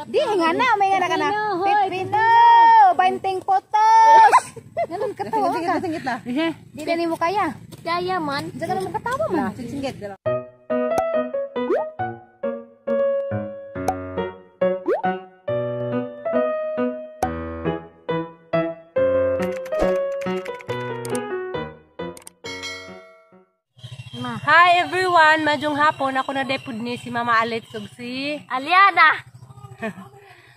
Di nga na, may nga na ka na. Pipino, 20 potos. Ganun katawa ka. Singgit na. Di na nimo kaya. Kaya man. Diyan ka na katawa man. Singgit. Hi everyone, madyong hapon ako na depod ni si Mama Alit ug si Aliana.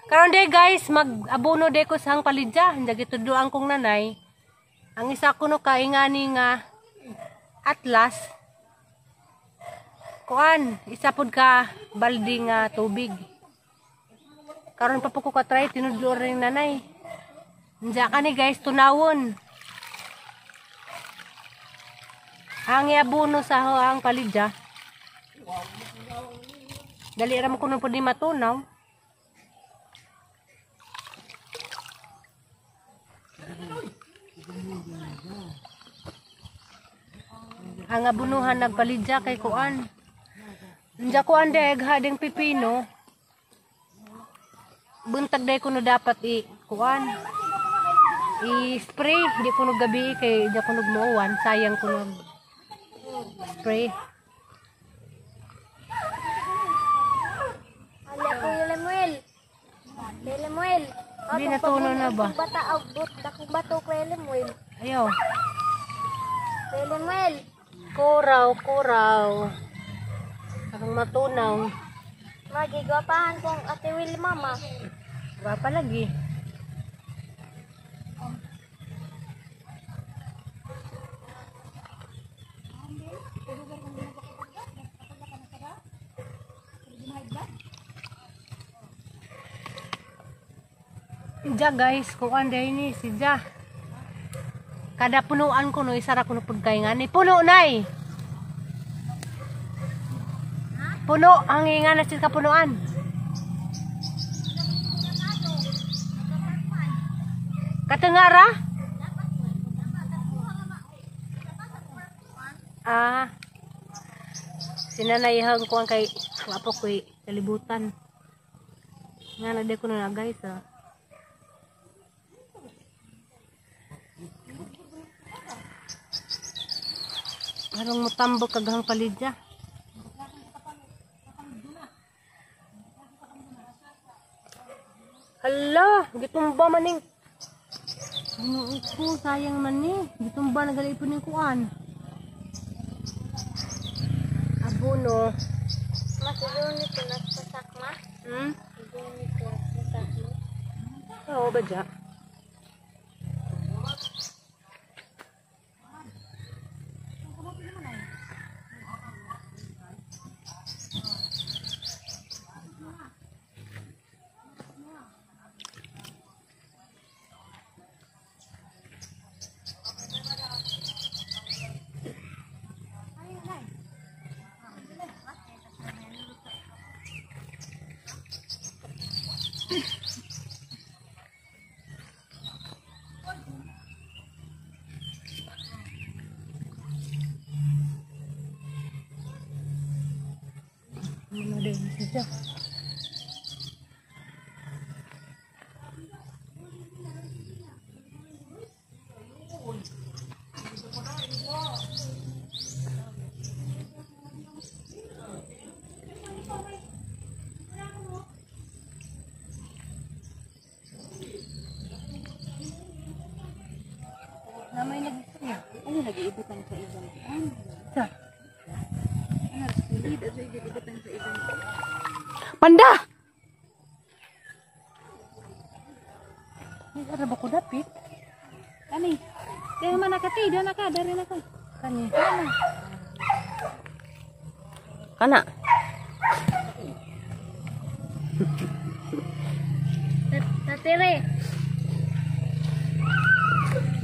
Karon day guys, mag-abono day ko sa hang palidya. Hindi gitudloan kong nanay. Ang isa ko no kaingani nga atlas. Kuan, isa pod ka baldi nga tubig. Karon pa po ko ka-try, tinudlo rin nanay. Hindi ka ni guys, tunawon. Ang iabono sa ang palidya. Dali ra mo kuno pud ni matunaw. Ang abunuhan nagpalidya kay kuan. Unja kuan deg hading pipino. Buntag day kuno dapat i kuan. I-spray di kuno gabi kay di kuno muwan, sayang kuno spray. Ala ko Lemuel. Lemuel. Di natuno na ba? Bata agbot dakong bato ko Lemuel. Ayaw. Lemuel. Kuraw, kuraw. Ang matunaw. Magigwapahan kong Ate Will mama. Gwapa lagi. Ja guys, kuan dahil ni si Ja. Kada punuan ko no, isa ra kuno pud kay ngani. Puno nay. Puno, ang inga na siya kapunuan. Katengara? Ah. Sinanayhan ko ang kay wapo ko'y kalibutan. Nga na di ko na guys ah. Harong mutambok kaghang palidya. Hala, gitumba maning. Ginoo ko, sayang man ni. Gitumba na gali po ning kuan. Abono. Masiguro ko nagpasak ma. Hmm? Siguro ko nagpasak ma. Oo ba dya? Ano din siya? Namay nag-istorya. Ano nag-iibutan sa ibang kuan? Sa? Ano silid at nag-iibutan sa ibang Panda! Ay, ara ba ko dapit? Kani. Kaya man nakati, dana ka, dari na ka. Kani. Kana. Tatire.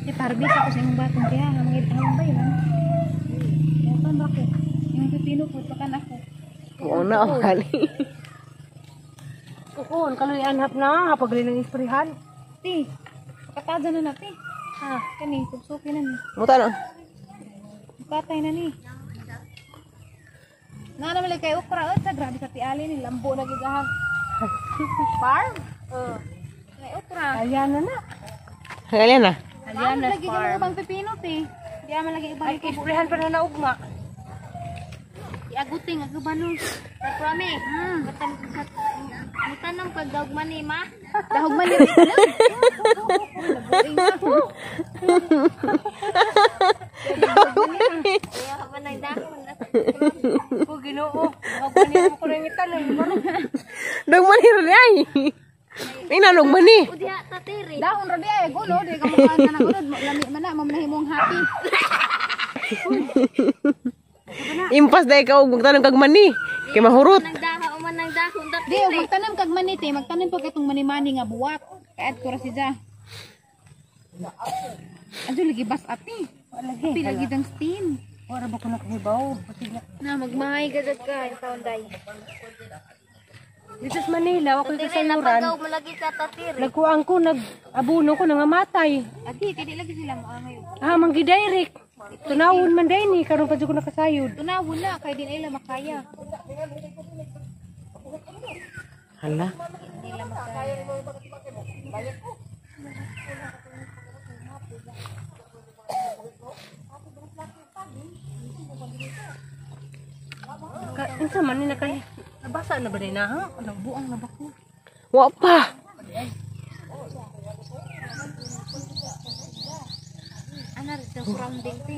Eh, parbis ako sa imong batong kaya nga mga itahong ba yun? Bukan ba ko? Yung pipino po, pakan ako. Oo na, oh, kali. Ukon, kaluyan hap na, hapag rin ng isprihan. Ti, pakataja na na, ti. Ha? Kani, tugsukin na ni. Muta na. Patay na ni. Nga naman kay okra, sa grabe sa tiali ni, lambo na gigahang. Farm? Oo. May okra. Aliana na. Kaya na. Aliana Lagi ka farm. mga ubang pipino, te. Di man lagi ubang Ay, isprehan pa na naugma. Iaguting, agubanos. Prami. Mutanong pag dog man ni ma. Dahog man ni Kaya ka pa ng dahon. Ko Ginoo. Ako ni ko nang itanom. Dugman ni rin ay. Ay na dugman ni. Udiha tatiri. Dahon ra di ay gulo, di ka mukhaan na nagulod, lami man na, mamnahimong happy. Impas dai ka og magtanom kag mani. Kay mahurot. Nang dahon man ng dahon Di, og magtanom kag mani, te, magtanom pag itong mani-mani nga buwak. Kaad ko ra si Ja. Adyo lagi bas ati. Lagi. Pila gid ang steam. Wala ba ko nakahibaw? Na magmahay gajad ka yung taon day. Dito sa Manila, ako Tatiri kasayuran. napagaw mo lagi ka tatiri. Nagkuang ko, nag-abuno ko, nangamatay. Ati, kay di lagi sila mo angayo. Ah, manggidirect. Tunawon man din ni, karon pa jud ko nakasayod. Tunawon na kay di na ila makaya. Hala. Di ila makaya. Ka, unsa man ni nakay nabasa na ba din na ha? Nagbuang na ba ko? Wa pa. Ana rin sa surrounding te.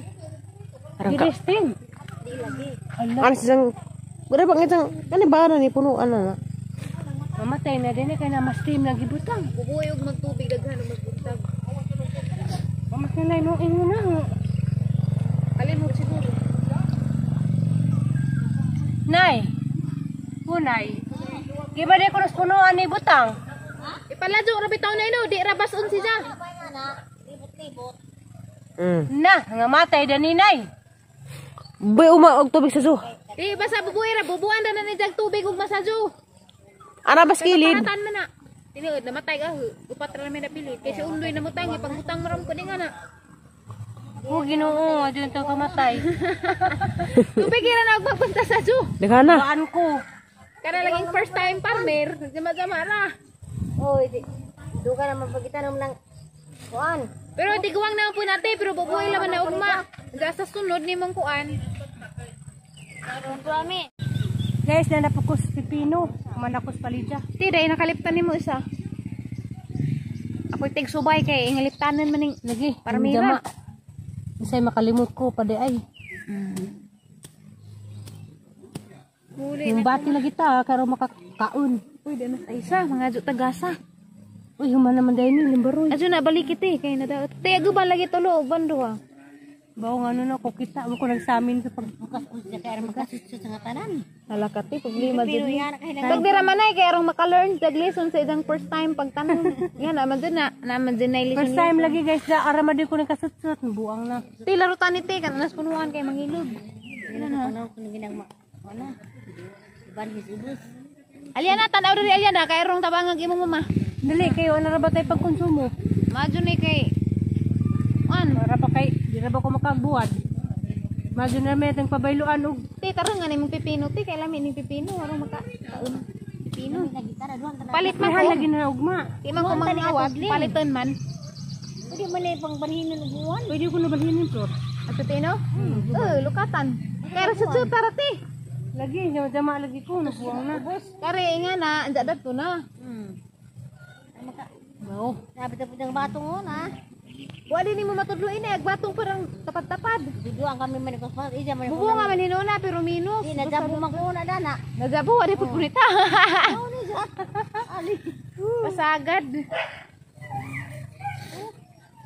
Arang ka. Giresting. Hala, Ano siyang Wala ba ngitang kani ba na ni punuan na na. mamatay na din eh, kay na mas team lagi butang. Bubuhay og magtubig daghan og magbuntag. Pamas na nay mo ingo na. Alin mo siguro. Nay. Punay. Di ba di ko nas punuan ni butang? Ipaladyo ra bitaw na ino, di ra bason si Ja. Libot-libot. Na, nga matay dani nay. Buy uma og tubig sa zoo. Di basta bubuhay ra bubuan ra na ni Jag tubig ug masajo. Ara bas kilid. Paratan man na. Tinuod namatay ka upat ra may napili. Kay si Undoy namutang ipagbutang mo ram ko ni nga na. O Ginoo, adyo to kamatay. Tubig ra na og magpunta sa zoo. Daghan na. Baan ko. Kana laging first time farmer, jama-jama ra. Oy, di. Duga naman pagitanom ng kuan. Pero tiguang na po natin, pero bubuhay laman na ugma. Diyan sa sunod ni mong kuan. Prami. Guys, na napukos pipino. Manakos palidya. Ti, dahil nakaliptan ni mo isa. Ako'y tigsubay kay ingaliptanan man ning Lagi, Parmira. Isay makalimot ko pa di ay. Huli. Yung bati lagi ta karon makakaon. Uy, danas ay isa, mga adyo tagasa. Uy, human naman dahil ni limbaroy. Adyo na balik iti kay nadaot. Ti ago ba lagi tulo og bando ha. Bawo nga ano na ko kita mo ko nagsamin sa pag Hala ka ti, problema jud ni. Pag dira man ay kay arong maka-learn dag lesson sa idang first time pagtanong. Nga naman jud na, naman jud na lesson. First time lagi guys, da ara man din ko nagkasutsut, buang na. Ti laro tani ti kan nas punuan kay mangilog. Ano na? Aliana tanaw diri Aliana kay arong tabangag imong mama. Dali kayo ana ra ba tayo pagkonsumo? Madyo ni kay An, Para pa kay di ra ba ko makabuhat. Madyo na may tang pabayluan og ti tarong nga nimong pipino ti kay lami ning pipino arong maka kaon pipino. Palit man Mahan ko. lagi na ugma. Di man ko mangawat, paliton man. Pwede man na ipang banhinan og buwan. Pwede ko na balhinin to. Ato ti no? Eh, lukatan. Kaya sa tsuta ra ti. Lagi jama-jama lagi ko nabuang na. Kare nga na, anja dadto na. Bawo. Sabi ta pud ang batong ona. Wa din nimo matudlo ini ag batong parang tapad-tapad. Duduan kami man ko pa ija man. Bubo nga man hinuna pero minus. Di nadabo man ko una dana. Nagabo wa di pud punita. Pasagad.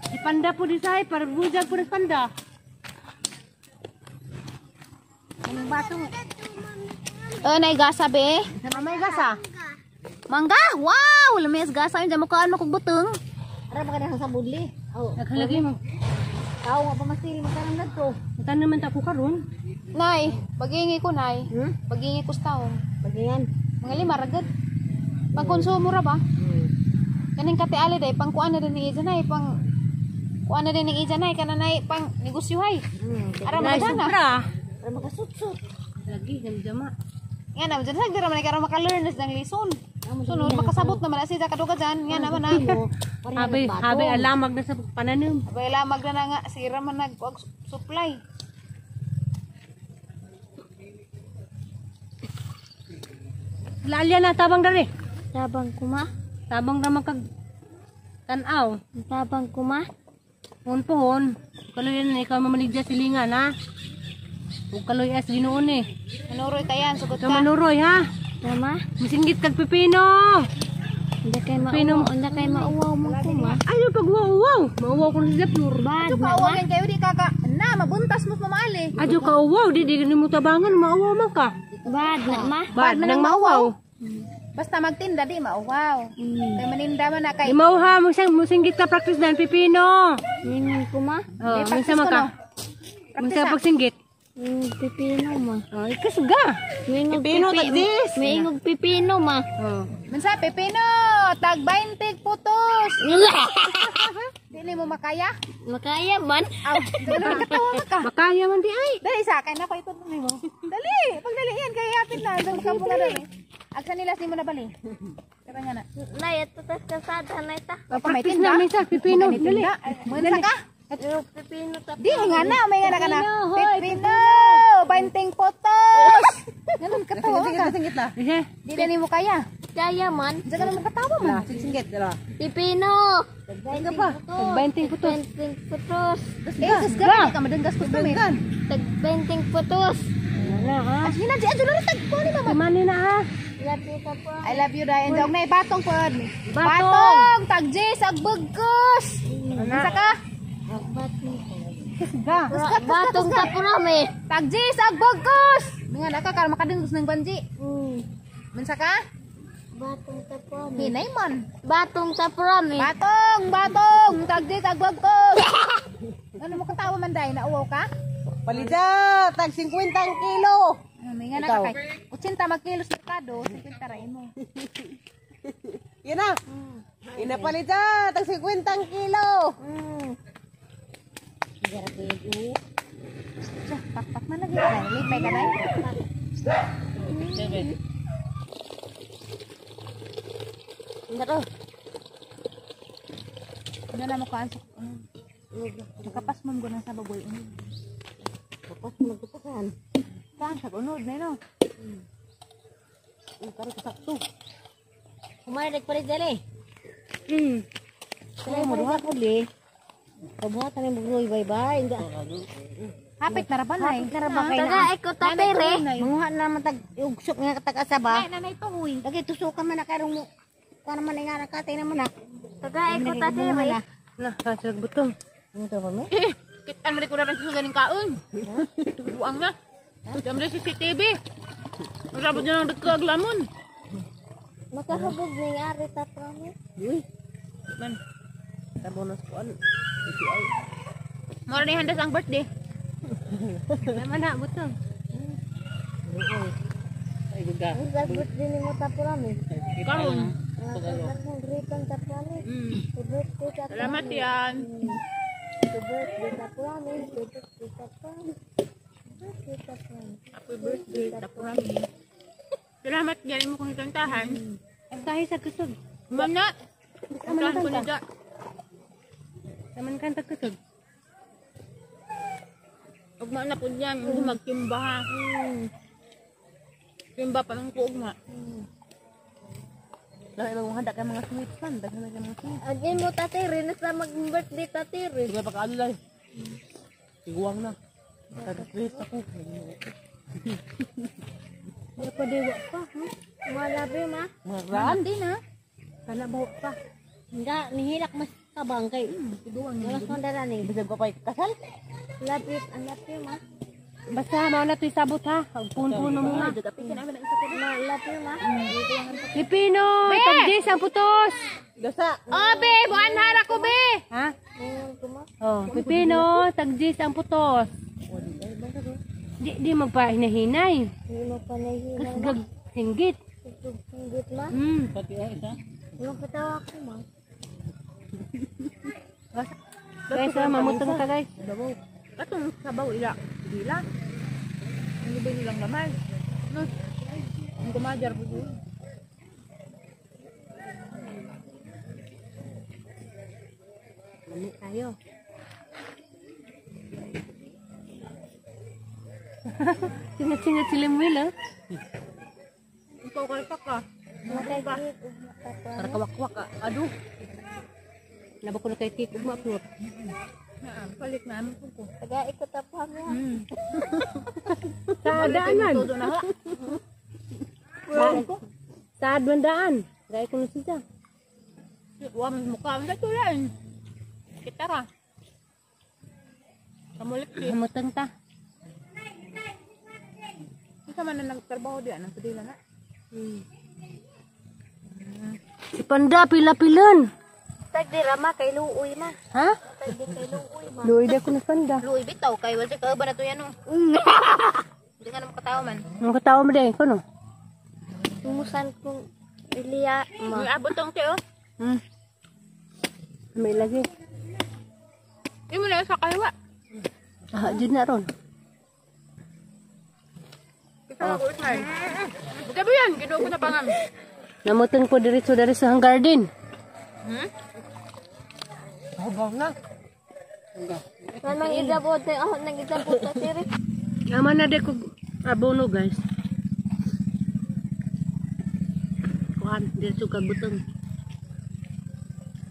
Si panda po di say para bujag po sa panda. Ang batong Eh, nay gasa be. Mamay gasa. Mangga! Wow! Lamis gasa yung jamukaan mo kog butong. ara ba kanang sa budli. Oh, Naghalagi mo. tao nga pamasil mo tanong nadto. Utan naman ta ko karon. Nay, pagingi ko nay. Pagingi ko sa taon. Bagingan. Mga lima ragad. Pagkonsumo ra ba? Kaning kate ali day pang kuan na din ni Ija nay, pang kuan na din ni Ija nay kana nay pang negosyo hay. Ara Nay magana. supra. Ara makasutsut. Lagi jama-jama. Nga na dyan sa dira man karon maka-learn na ng lesson. Sunod makasabot naman na siya kaduga dyan. Nga naman na. Habay, habay alamag na sa pananim. Abay lamag na na nga sira man nag og supply. Lalya na tabang dali. Tabang kuma. Tabang naman kag tanaw. Tabang kuma. Pohon pohon. Kaloy na ikaw mamaligya silingan ha. Ug kaloy as Ginoo ni. Manuroy kayan sugot Ikaw ka. manuroy ha. Tama. Misinggit kag pipino. Hindi kay Pino. mauwaw. Hindi kay mauwaw mo kuma. Ayo pag wow wow. Mauwaw ko sa floor. Bad Adyo na ka uwagin kayo di kaka. Na mabuntas mo mamali. Adyo ka uwaw di di nimo tabangan mauwaw man ka. Bad na ma. Bad nang mauwaw. Basta magtinda di mauwaw. Kay maninda man na kay. Imaw ha, musang musinggit ka practice dan pipino. Ningon kuma. Oh, Di, minsa practice man ko, ka. no? Minsa pagsinggit. May pipino ma. Oh, ikasga. May ingog pipino. May ingog pipino ma. Oh. Minsa pepino tag 20 putos. Dili mo makaya. Makaya man. Aw, dali katawa man ka. Makaya man di ay. Dali sa akin ako ito mo. Dali, pagdali yan kay hapit na dali ka bunga dali. Agsa nila si mo na bali. Tara nga na. Nay, ito tas kasada na ita. Papa may Practice tinda. na minsa pipino. Dali. Minsa ka? Ingog pipino ta. Di nga na, may nga na ka na. Pipino, 20 putos. Ganun katawa ka. Isa. Di na nimo kaya. Kaya man. Diyan ka naman katawa man. Pipino. Tag 20 putos. Tag putos. Eh, sus ka madunggas ko tumit. Tag 20 putos. Wala ha. As hina di adyo na tag ko ni mama. Mani na ha. Lapit ka po. I love you dai. Jog na ibatong pod. Batong. Batong tag jis ag bugkos. Unsa ka? Kasga. Batong tapurami. Tag jis ag bugkos. Nga na ka karon makadungos ng banji. Unsa ka? Batong tapurami. Hinay man. Batong tapurami. Batong, batong, tag jis ag bugkos. Ano mo katawa man dai nauwaw ka? Palida, tag 50 ang kilo. Ano may nga na ka kay 80 mag kilos merkado, 50 ra imo. Yan na. Ina palida, tag 50 ang kilo. Siya, pakpak man lagi ka. Lipay ka dai. Ano? Ano na mo kaan sa Makapas mo mo sa baboy. Kapas magkapasan. Saan sa unod na no? Kumana nagpalit dali. Kaya mo duha ko li. Pabuhat na mo bye bye. Hapit na ra ba nay? Hapit na ra ba kay na? Taga ko tatere. Manguha na naman tag ugsok nga tag asa ba. Nay nanay to huy. Lagi tusukan man na karong mo. Kuha naman nga nakatay naman na. Taga ko tatere. Na, kasag butong. Kitan mo ko na rin sa ganing kaon. Buang na. Dam rin CCTV. Masabot na ng dagkag lamon. Makahabog ning ari ta prami. Man, Tabonos ko ano. mora ni handas ang birthday. Naman na butong. Ay, guga. Sagot din mo ta prami. Karon. Gripan ta prami. Birthday ta. Salamat yan. Birthday ta prami. Birthday ta prami. Birthday ta prami. Happy birthday, Tapurami. Salamat galing mo kong kantahan. Tahi sa kusog. Ma'am na. Kantahan ko na da. Taman kan tag kusog. Ugma na po dyan. Hindi magtimba ha. Timba pa ng kuugma. Lahi ba handa kay mga sweets man, daghan kay mga sweets. Agin mo tatere nasa mag-birthday tatere. Di ba pagkaano lang? Iguang na. Tag sweets ako. Wala pa dewa pa. Ha? Malabi ma. Mga raan. Hindi na. Kana bawa pa. Nga nihilak mas kabang kay. Wala sa daraning. Bisag pa pa'y kasal. Lapit ang lapit ma. Basta mao na to'y sabot ha. Pun-puno mo nga. Ma lapit ma. Pipino, tag ang putos. Gasa. Oh, be! Buwan hara ko, be! Ha? Ngayon ko ma. Oh, pipino, tag ang putos. Di di magpahinahinay. Hindi mo pa nahihila. Kasgag singgit. Singgit ma. Pati ay isa. Yung katawa ko ma. Guys, ah, mamutong ta guys. Katong sabaw ila. Dila. Ano ba nilang laman? No. Ang kumajar po yun. Lami tayo. Singat-singat si Lemuel, ah. Ikaw kay pa ka. Para kawakwak, ah. Ado. Naba ko na kay cake ugma plot. Balik na amin ko. Taga ikot pa niya. Sa daanan. Todo na ha. Sa daan. Gaya ko na siya. Wa man mukha man sa tulan. Kita ra. Kamulik si. Hamutang ta. Isa man na nagtrabaho diyan ang padila na. Si Panda pila-pilan. Tag di rama kay luoy ma. Ha? Tag di kay luoy ma. Luoy da ko na Panda. Luoy bitaw kay wala ka ba na to yan oh. Hindi ka na makatawa man. Ang katawa mo din ko no. Tumusan kong Ilya ma. Abot tong te oh. May lagi. Imo na sa kaliwa. Ah, jud na ron. Kita ko ismay. Gabi yan, ginuo ko na pangam. Namutang ko diretso diri sa garden. Hubaw na. Manang idabot na ako nang idabot na siri. Ama na de ko abono guys. Kuan diretso ka butong.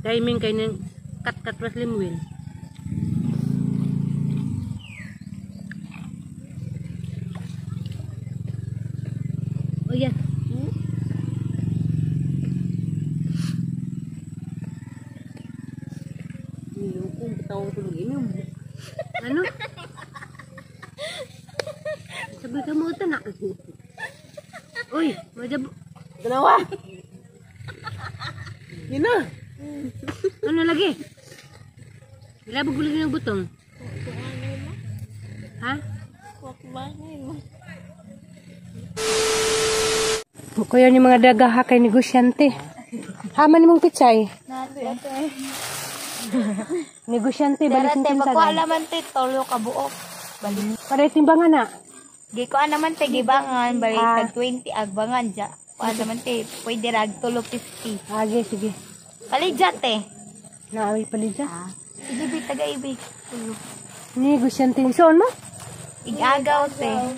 Timing kay nang kat-kat ras Lemuel. Oh yan. Nilukong bitawang tulog inom. Ano? Sabi ka mo ito na. Uy, madab... Dalawa. Yun na. Ano lagi? Ilabog ko lagi ng butong. Ha? Wakbangay mo. Kuya ni mga daga ha kay negosyante. Haman mong pichay. Negosyante, balik Dara ng te tinsagan. magkuha naman te tolo ka buok. Balik. Paray timbangan na. Gikuha naman te gibangan balik tag 20 agbangan ja. Kuha naman te pwede rag tulo 50. Age, sige. Palidya te. Naawi palidya. Sige bi taga ibig. Negosyante. Soon mo? Igagaw te.